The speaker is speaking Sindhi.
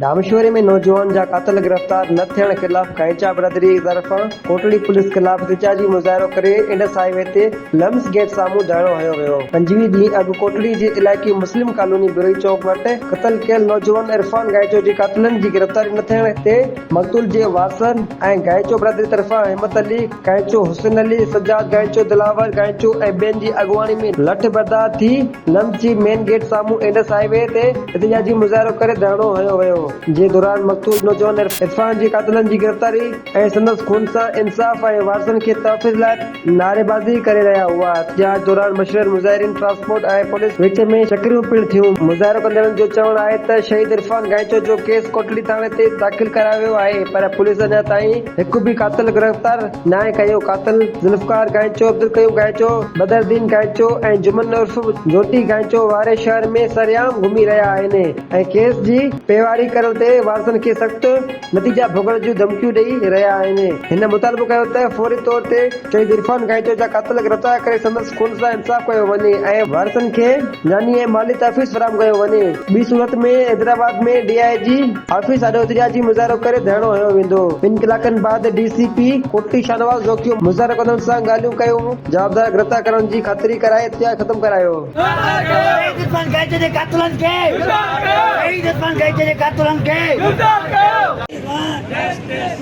ڄامشوري ۾ نوجوان جا قاتل گرفتار نه ٿيڻ خلاف کائنچا برادري طرفان ڪوٽڙي پوليس خلاف احتجاجي مظاهرو ڪري انڊس هاء وي تي لمس گيٽ سامهون ڌرڻو هنيو ويو. 25 ڏينهن اڳ ڪوٽڙي جي علائقي مسلم ڪالوني بروهي چوڪ وٽ قتل ڪيل نوجوان عرفان گائيچو جي قاتلن جي گرفتاري نه ٿيڻ تي مقتول جي وارثن ۽ گائيچو برادري طرفان همت علي گائيچو، حسين علي، سجاد گائيچو، دلاور گائيچو ۽ ٻين جي اڳواڻي ۾ لٺ بردار ٿي لمس جي مين گيٽ سامهون انڊس هاء وي تي احتجاجي مظاهرو ڪري ڌرڻو هنيو ويو، جنهن دوران مقتول نوجوان عرفان جي قاتلن جي گرفتاري ۽ سندس خون سان انصاف ۽ وارثن کي تحفظ لاء نعريبازي ڪري رهيا هئا. احتجاج دوران مشريل مظاهرين ٽرانسپورٽ ۽ پوليس وچ ۾ چڪريون پڻ ٿيون. مظاهرو ڪندڙن جو چوڻ آهي ته شهيد عرفان گائيچو جو ڪيس ڪوٽڙي ٿاڻي تي داخل ڪرايو ويو آهي پر پوليس اڃا تائين هڪ به قاتل گرفتار ناهي ڪيو، قاتل ذوالفقار گائنچو، عبدالقيوم گائنچو، بدرالدين گائنچو ۽ جمن عرف جوٽي گائنچو واري شهر ۾ سرعام گهمي رهيا آهن ۽ ڪيس جي پيواري ڪرڻ تي وارثن کي سخت نتيجا ڀوڳڻ جون ڌمڪيون ڏئي رهيا آهن. هن مطالبو ڪيو ته فوري طور تي شهيد عرفان گائنچو جا قاتل گرفتار ڪري سندس خون سان انصاف ڪيو وڃي ۽ وارثن کي جاني ۽ مالي تحفظ فراهم ڪيو وڃي، ٻي صورت ۾ حيدرآباد ۾ ڊي I جي آفيس آڏو احتجاجي مظاهرو ڪري ڌرڻو هنيو ويندو. ٻن ڪلاڪن بعد D C P Kotri Shahnawaz Jokhio مظاهرو ڪندڙن سان ڳالهيون ڪيون، جوابدار گرفتار ڪرڻ جي خاطري ڪرائي احتجاج ختم ڪرايو. شهيد عثمان گائيچي جي قاتلن کي شهيد عثمان گائيچي جي قاتلن کي.